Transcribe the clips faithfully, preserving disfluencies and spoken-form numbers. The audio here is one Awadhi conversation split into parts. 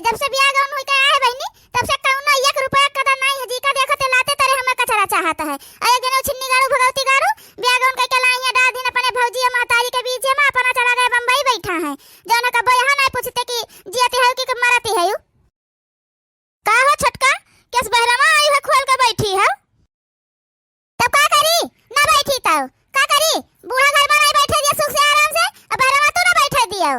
तब से बियाह गौन होइके आए बहिनी, तब से कौनो एक रुपया कदर नाहीं है। जी का देखत है लाते तरे हमें कचरा चाहत है। अरे जने छिन्नी गाड़ू भगवती गाड़ू, बियाह गौन कइके लाई है, डाल दिन अपने भौजी और महतारी के बीच में, अपना चला गए बम्बई बैठा है। जौन कबो यहाँ नाहीं पूछते कि जियते है कि मरते है। का हो छोटका, केस बहरवा आई है खोल के बैठी है? तब का करी? ना बैठी तब का करी? बूढ़ा घर में नाहीं बैठे दिया सुख से आराम से, अब बहरवा तू ना बैठे दियो।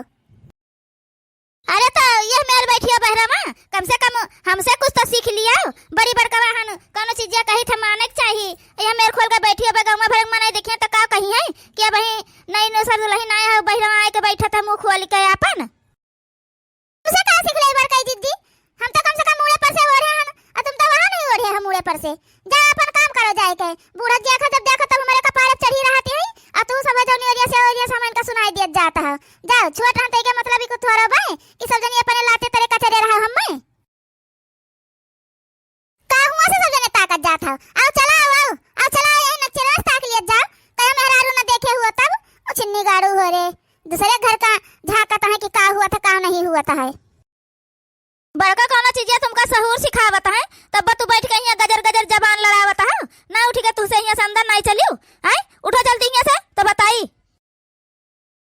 अरे तो ये मेर बैठियो बहरवा, कम से कम हमसे कुछ तो सीख लियो। बड़ी बड़कवा हन, कौनो चीजिया कही थे माने के चाही। ये मेर खोल के बैठी हो, गाँव में भर के मनई देखिए तो का कही है कि अब ही नई नसर दुल्हन आए हो, बहरवा आए के बैठत है मुँह खोल के आपन। तुमसे का सीख ले बार कही दीदी? हम तो कम से कम मूड़े पर से ओढ़े हन, और तुम तो वहाँ नहीं ओढ़े हो मूड़े पर से। जा अपन काम करो जाए के। बूढ़ा देखा जब देखा तब हमारे कपारे चढ़ी रहती है, और तू सब जौनी ओरिया से ओरिया से हमन का सुनाई दियत जात हो। जाओ, छोट रहते के मतलब ही कुछ थोड़ा बाय कि सब जनी अपने लाते तरे कचरे रहो हम में। का हुआ से सब जने ताकत जात हो? आओ चला आओ, आओ, आओ चला आओ, यही नक्चरवा से ताक लियत जाओ। कहे मेहरारू न देखे हुआ तब, ओ छिन्नी गाड़ू हो रे। दूसरे घर का झांकत है कि का हुआ था, का नहीं हुआ था है। बड़का कौनो चीजिया तुमका सहूर सिखावत है, तब तू बैठ के हियाँ गजर गजर जबान लड़ावत है। ना उठी के तुहसे हियाँ से अंदर नाहीं चलियो, हैं? उठो जल्दी हियाँ से, तो बताई।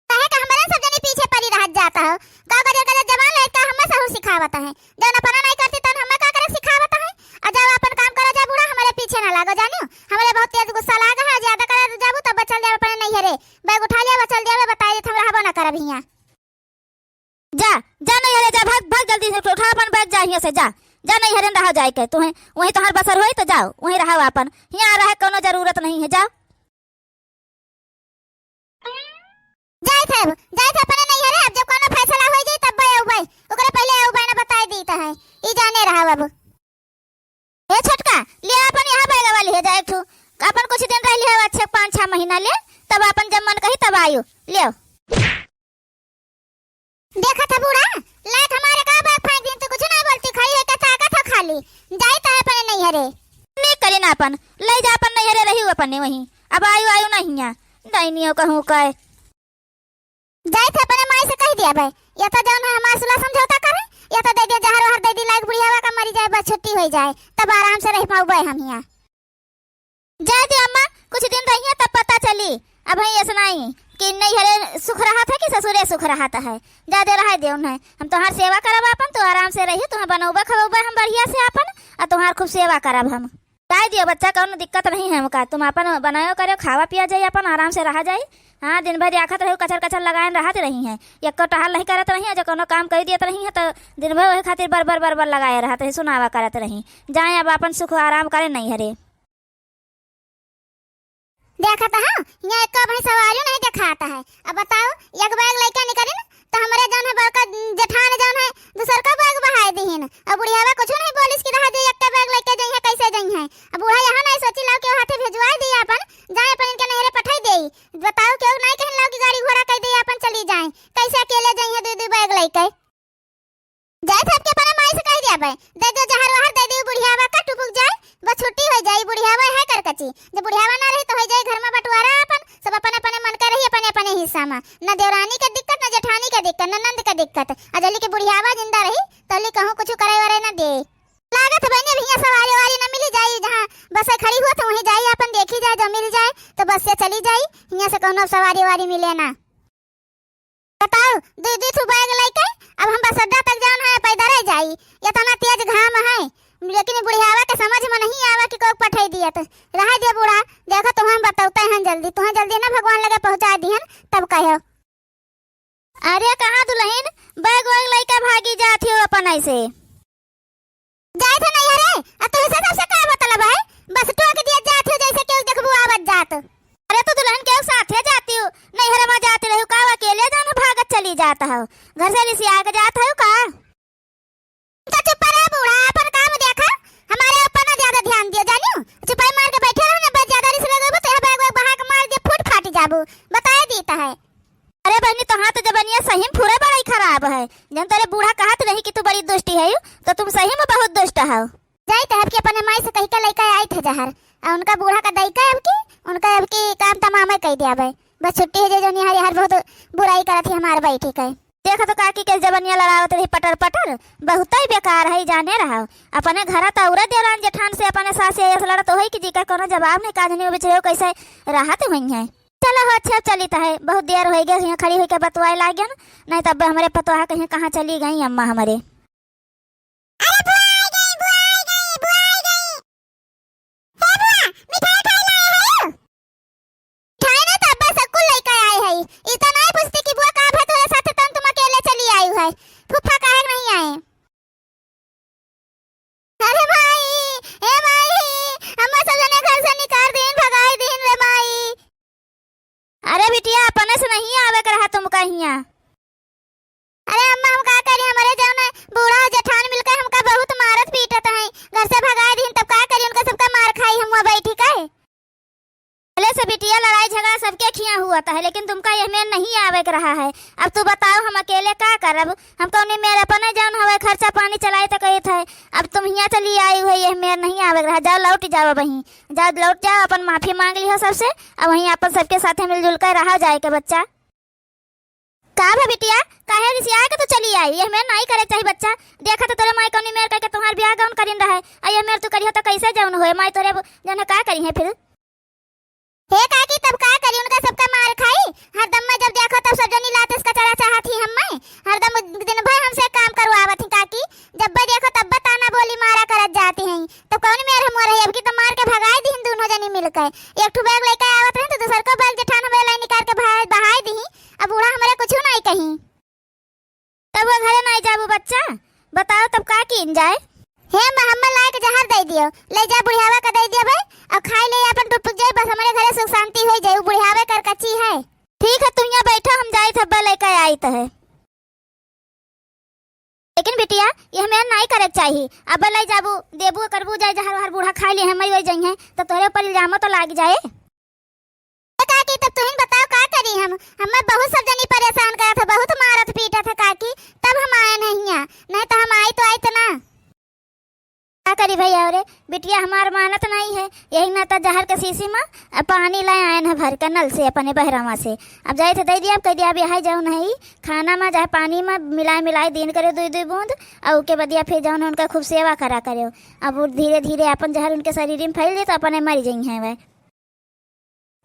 काहे का हमरे सब जनी पीछे पड़ी रहत जात हो? का गजर गजर जबान लड़का हमें सहूर सिखावत है? जौन अपना नाहीं करती तौन हमें का करे सिखावत है? आ जाओ अपन काम करो जा बूढ़ा, हमरे पीछे ना लागो जानियो। हमरे बहुत तेज गुस्सा लाग है, ज्यादा करे जाबू तब चल जाबे अपने नैहरे। बैग उठा लिया, चल जाबे, बताई देत हम रहबो ना करब हियाँ। जा, जा नैहरे जा, भाग, भाग जल्दी से, उठा अपन बैग, जा हियाँ से, जा, जा नैहरे रहा जाए के, तुहें वहीं तोहार बसर होई तो जाओ, वहीं रहो अपन, हियाँ रहे कौनो जरूरत नहीं है, जाओ। जाए थे, जाए थे अपने नैहरे, अब जब कौनो फैसला हो जाई तब बे अउबे, ओकरे पहले अउबे ना बताए दी तो है, ई जाने रहा अब। ए छोटका, ले अपन यहाँ बैगवा लिहे जा एक ठो। अपन कुछ दिन रह लिहे अच्छे पाँच छह महीना ले, तब अपन जब मन कही तब आयो, ले। देखा था बूढ़ा, लात हमारे का बैग फेंक दिन, तू कुछ ना बोलती, खाली है क्या ताकत हो खाली। जाई तो है अपने नैहरे। नहीं करी ना अपन, ले जा अपन नैहरे रही अपने वहीं। अब आयु आयु नहीं है, दैनियो कहूँ कहे। जाइत है अपने माई से कहि दिया बे, या तो जौन है हमार सुलह समझौता करे, या तो दे दे जहर वहर दे दी, लाइक बुढ़ियावा का मरी जाए, बस छुट्टी होई जाए, तब आराम से रह पाउबे हम हियाँ। जाए दे अम्मा, कुछ दिन रहिए तब पता चली। अबहीं ऐसा नहीं कि नैहरे सुख रहत है कि ससुरे सुख रहत है। जाए दे, रहे दे उन्हें, हम तोहार सेवा करब आपन, तू आराम से रही, तुहें बनौबे खवौबे हम बढ़िया से आपन, आ तोहार खूब सेवा करब हम। जाए दियो बच्चा, कौनो दिक्कत नहीं है हमका। तुम आपन बनायो करो, खावा पिया जाई, आपन आराम से रहा जाई। हाँ, दिन भर याखत रहो, कचर कचर लगाए रहत रही हैं, एको टहल नहीं करत रही हैं। जो कौनो काम करी दियत रही हैं तो दिन भर वही खातिर बर बर बर बर लगाए रहत रही, सुनावा करत रही। जाए अब आपन सुख आराम करे नैहरे। देखत हो, हियाँ एको अबहीं सवारियो नहीं देखात है। अब बताओ, एक बैग लइके निकलिन, तो हमरे जौन है बड़का जेठान जौन है, दूसर का बैग बहाए दिहिन। अब बुढ़ियावा कुछ नहीं बोलिस कि रहा दे, एक बैग लइके जइहें, कैसे जइहें। अब बूढ़ा यहाँ नहीं सोची लाओ कि हाथे भिजवाए दी आपन, जाए अपन इनके नैहरे पठाई देई। बताओ, केहू नहीं कहन लाओ कि गाड़ी घोड़ा कह दे, आपन चली जाए, कैसे अकेले जइहें दू दू बैग लइके। जाए थे आपके अपने माई से कह दिया बे, दे दो जहर वहर, दे दे बुढ़ियावा का टुपुक जाए, बस छुट्टी हो जाए। बुढ़ियावा है करकची, जब बुढ़ियावा ना रही तो हो जाए घर में बंटवारा, अपन सब अपने अपने मन का रही, अपने अपने हिस्सा में, न देवरानी के दिक्कत, न जेठानी के दिक्कत, न नंद के दिक्कत। अजली के बुढ़ियावा जिंदा रही तहली कहूँ कुछ करे वरे न दे। लागत बहनी भैया सवारी वारी न मिली जाई, जहाँ बस खड़ी हुआ तो वहीं जाई, अपन देखी जाए, जो मिल जाए तो बस से चली जाई, हियाँ से कौनो सवारी वारी मिले ना। बताओ, दू दू ठो बैग लइके अब हम बस अड्डा तक जौन है पैदल ही जाई, इतना तेज घाम है, लेकिन बुढ़ियावा के समझ में नहीं आवा कि कोई पठाई दिया तो रहा दे बूढ़ा। देखो तुम्हें हम बतौते हैं जल्दी, तुम्हें जल्दी ना भगवान लगे पहुँचा दिहन तब कहो। अरे कहाँ दुल्हन बैग वैग लइके भागी जात हो अपन ऐसे? जाए थे नैहरे, आ तुमसे सबसे का मतलब है? बस टोक दिया जात हो जैसे केहू देखबू आवत जात। अरे तू दुल्हन के साथे जाती हो, नैहरे में जाती रही का, अकेले जान भागत चली जात हो, घर से रिसिया के जात हो का? तो चुप रहे बूढ़ा, अपन काम देखा, हमारे ऊपर ना ज्यादा ध्यान दियो जानियो। चुपाई मार के बैठे रहो ना, बस ज्यादा रिस लगेबू तो यह बैग वैग बहा के मार दिया, फूट फाट जाबू, बताए दीता है। अरे बहनी, तोहार तो जबनिया सही में पूरा बड़ा ही खराब है। जन तेरे बूढ़ा कहत रही कि तू बड़ी दुष्टी है, तो तुम सही में बहुत दुष्ट हो। जाई तो आपके अपने माई से कही के लइका आई थे जहर, आ उनका बूढ़ा का दई का अब की, उनका अब की काम तमाम कह दिया भाई। बस छुट्टी हो जाए, जो निहारी हर बहुत बुराई करत ही हमार बैठी के। देखत काकी के जबनिया लड़ावत रही पटर पटर, बहुतै बेकार है, जाने रहा। अपने घर त औरत देवरान जेठान से अपने सास से ऐसे लड़त होई कि जिका कोनो जवाब नहीं, का जनी वो बेचारे कैसे रहत हुई है। चलो हो, अच्छा चलित है, बहुत देर होई गए, यहाँ खड़ी होई के बतवाए लाग गया ना, नहीं तब हमरे पतोहा कहीं कहाँ चली गई अम्मा हमरे। अरे बुआ आ गई, बुआ आ गई, बुआ आ गई। हे बुआ, मिठाई उठाई लाए हो? मिठाई ना तो अब्बा सब कुल लेके आए है। ई तो नहीं पूछती कि बुआ का भा तोरे साथ, तुम, तुम अकेले चली आई है। फूफा काहे नहीं आए? अरे माई, ए माई, अम्मा सब जने घर से निकाल दीन, भगाई दीन रे माई। अरे बिटिया, अपने से नहीं आवे के रहा तुमका हियाँ। अरे अम्मा, हम का करी, हमरे जौन है बूढ़ा जेठान मिलके हमका बहुत मारत पीटत हैं, घर से भगाई दीन, तब का करी, उनका सबका मार खाई हम वहाँ बैठी का है। पहले से बिटिया लड़ाई झगड़ा सबके खिया हुआ था, लेकिन तुमका यह मेर नहीं आवे के रहा है। अब तू बताओ हम अकेले का करब, हम कौनी मेर अपने जौन हवे खर्चा पानी चलाई तो कही थे, अब तुम हियाँ चली आई हुई, यह मेर नहीं आवे के रहा, जाओ लौट जाओ अब वहीं, जाओ लौट जाओ, अपन माफी मांग लिहो सबसे, अब वहीं अपन सबके साथे मिलजुल कर रहा जाए के बच्चा। का भा बिटिया, काहे रिसिया के तू चली आई? यह मेर नाई करे चाही बच्चा। देखा तो तोरे माई कौनी मेर कह के तुम्हार ब्याह गौन करिन रहे, आ यह मेर तू करिहो तो कैसे जौन होए, माई तोरे जौन है का करी है फिर? हे काकी, तब का करी, उनका सबका मार खाई। हरदम मैं जब देखो तब सब जनी लात इसका चढ़ा चाहत ही हम मैं। हरदम दिन भर हमसे काम करवावत ही काकी, जब देखो तब ताना बोली मारा करत जाती हैं। तब कौन मेर हम रही, अब की तो मार के भगाई दी दोनों जनी मिलकर। एक ठो बैग लेके आवत रही तो दूसर को बैग जेठान हमारे लाई निकाल के बहा-, बहाई दी। अब बूढ़ा हमारे कुछ नहीं कही। तब वो घरे नहीं जाबू बच्चा, बताओ तब का कीन जाए? हे अम्मा, हम्मा लाए के जहर दे दियो, ले जा बुढ़ियावा का दे दियो भाई, और खाई ले अपन टुटपुक जाए, बस हमारे घरे सुख शांति हो जाए, वो बुढ़ियावे कर कच्ची है। ठीक है, तुम यहाँ बैठो, हम जाई थब्बा लेकर आई तो है। लेकिन बिटिया, यह मेर नाई करे के चाही। अब ले जाबू, देबू करबू जाए जहर वहर बूढ़ा खाई ले हैं, मई वही जाई हैं, तो तोहरे ऊपर इल्जामो तो लाग जाए। ए काकी, तब तुहिन बताओ का करी हम? हमें बहुत सब जनी परेशान करत है, बहुत मारत पीटत है काकी, तब हम आए नहीं हियाँ, नहीं तो हम आई तो आई तो ना। का करी भैया रे, बिटिया हमार मानत नहीं है, यही ना तो जहर के शीशी में पानी ले आयन है भर के नल से अपने बहरावा से। अब जाए थे दे दिया, अब कह दिया, अब यहाँ जाओ नहीं, खाना में चाहे पानी में मिलाए मिलाए दिन करे दुई दुई बूंद, और उके बदिया फिर जाओ ना उनका खूब सेवा करा करे। अब वो धीरे धीरे अपन जहर उनके शरीर में फैल जाए तो अपने मर जाई हैं वह।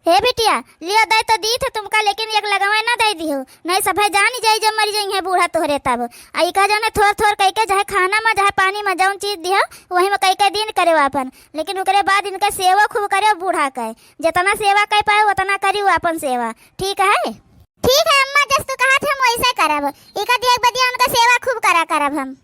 हे बिटिया, लियो दे तो दी थे तुमका, लेकिन एक लगवे ना दे दिहो, नहीं सभे जान जाई जब मर जाई है बूढ़ा तोहरे तब। आ इका जाने थोर थोर कह के चाहे खाना में चाहे पानी में जौन चीज दिहो, वही में कह के दिन करे अपन, लेकिन ओकरे बाद इनके सेवा खूब करे बूढ़ा के, जितना सेवा कर पाए उतना करी अपन सेवा, ठीक है? ठीक है अम्मा, जस तू कहा थे हम वैसे करब, इका दिए के बदिया उनका सेवा खूब करा करब हम।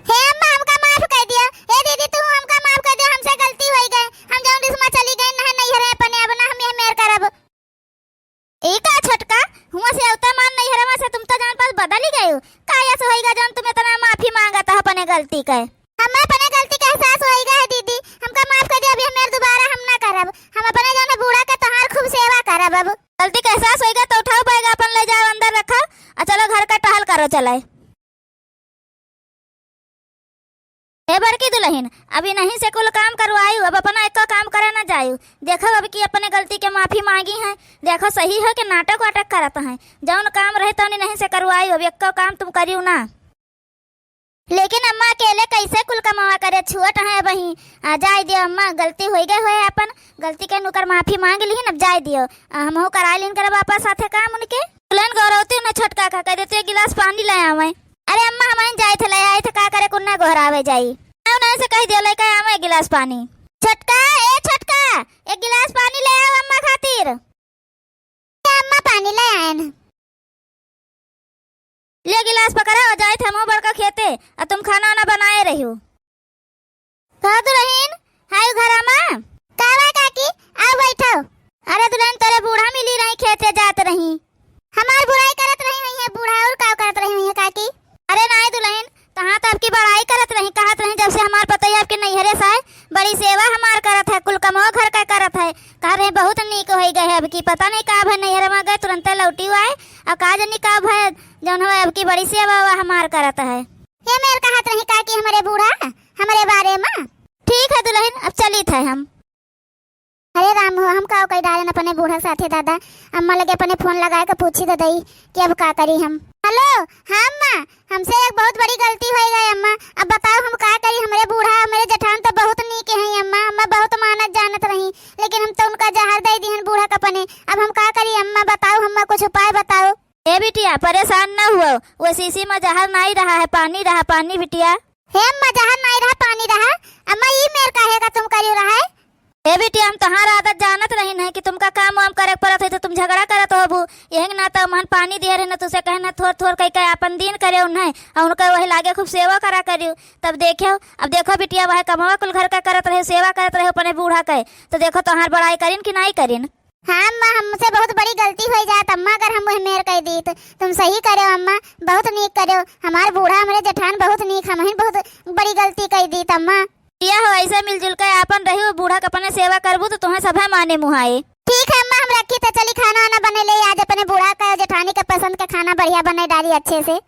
हे अम्मा, हमका माफ कर दियो। हे दीदी, तू हमका माफ कर दियो, हमसे गलती होई गए। हम जौन रिश्मा चली गई ना नैहरे अपने, अब ना हम यह मेर करब। ई का छोटका, हुआ से अवते मान नैहरवा से तुम तो जान पास बदल ही गए हो। का ऐसा होई गा जौन तुम इतना माफी मांगत हो अपने गलती के? हमें अपने गलती का एहसास होई गया है दीदी, हमका माफ कर दियो, अब यह मेर दोबारा हम ना करब। हम अपने जौन बूढ़ा के तोहार खूब सेवा करब अब। गलती का एहसास होई गया तो उठाओ बैग अपन ले जाओ अंदर रखो, आ चलो घर का टहल करो चले। ए बड़की दुलहिन, अब इनहीं से कुल काम करवायु, अब अपना एको काम करे ना जायु। देखो अब की अपने गलती के माफी मांगी हैं, देखो सही हो के नाटक वाटक करत हैं। जौन काम रहे तौन इनहीं से करवायु, अब एको काम तुम करियो ना। लेकिन अम्मा अकेले कैसे कुल कमावा करे, छुअट हैं अबहीं। आ जाए दियो अम्मा, गलती होई गए होए अपन, गलती के नुकर माफी मांग लिहिन, अब जाए दियो। आ, हमहू कराए लिहिन करब आपस साथे काम उनके। दुलहिन गोहरौती उन्हें छोटका का कह देते, एक गिलास पानी ले आवे। अरे अम्मा, हम जाए थे, ले आए थे, का करे, कुन्ना गोहरावे जाई। आओ ना, ऐसे कह दियो, लेके आवे एक गिलास पानी। छोटका, ए छोटका, एक गिलास पानी ले आओ अम्मा खातिर। ए अम्मा, पानी ले आए न। ले गिलास पकड़ा और जाए थे हम बड़का खेते, और तुम खाना वाना बनाए रहियो। का दुलहिन, हाय घरा मा? का बा काकी, आओ बैठो। अरे दुलहिन, तोरे बूढ़ा मिली रही, खेते जात रही। हमार बुराई करत रही हुई है बूढ़ा, और का करत रही हुई है काकी? अरे नाई दुलहिन, तहाँ तो आपकी बड़ाई करत रही, कहत रही जब से हमार पतोहिया आपके नैहरे से आए, बड़ी सेवा हमार करत है, कुल कमवा घर का करत है। कह रहे बहुत नीक होई गए है, अब की पता नहीं का भय नैहर मा गए, तुरंते लौटी आए, और का जानी का भय जौन हो अब की बड़ी सेवा वा हमार करत है। ये मेर कहत रही काकी हमरे बूढ़ा, हमरे बारे मा। ठीक है दुलहिन, अब चलित है हम। अरे राम हो, हम का कइ डारेन अपने बूढ़ा साथे दादा। अम्मा लगे अपने फोन लगाए के पूछी ददई कि अब का करी हम। हेलो, हाँ अम्मा, हमसे एक बहुत बड़ी गलती होइ गए अम्मा। अब बताओ हम का करी, हमरे बूढ़ा, हमरे जेठान तो बहुत नीक हैं अम्मा, अम्मा बहुत मानत जानत रही, लेकिन हम तो उनका जहर दइ दिहन बूढ़ा के अपने। अब हम का करी अम्मा, बताओ अम्मा, कुछ उपाय बताओ। ए बिटिया, परेशान न हुआ, वो शीशी में जहर नाहीं रहा है, पानी रहा, पानी बिटिया। हे अम्मा, जहर नाहीं रहा, पानी रहा। अम्मा, ई मेर काहे का तुम करियो रहा है? ए बिटिया, हम तोहार आदत जानत रहिन है कि तुमका काम वाम करे के परत है तो तुम झगड़ा करत होबू। यही के नाते हमहन पानी दिहे रहे न, तुसे कहे न थोर थोर कइ के आपन दिन करे उन्हें, और उनका वही लागे खूब सेवा करा करियो। तब देखो, अब देखो बिटिया, वह कमवा कुल घर का करत रहे, सेवा करत रहे अपने बूढ़ा के, तो देखो तोहार बड़ाई करिन कि नाहीं करिन। हाँ अम्मा, हमसे बहुत बड़ी गलती होइ जात अम्मा, अगर हम वह मेर कइ दीत। तुम सही करेउ अम्मा, बहुत नीक करेउ। हमार बूढ़ा, हमरे जेठान बहुत नीक, हमहिन बहुत बड़ी गलती कइ दीत अम्मा। किया हो, ऐसे मिलजुल के आपन रही, वो बूढ़ा के अपने सेवा करबू तो तुम्हें सभे माने मुहाए। ठीक है अम्मा, हम रखी तो चली खाना वाना बने ले, आज अपने बूढ़ा का जेठानी के पसंद के खाना बढ़िया बने डाली अच्छे से।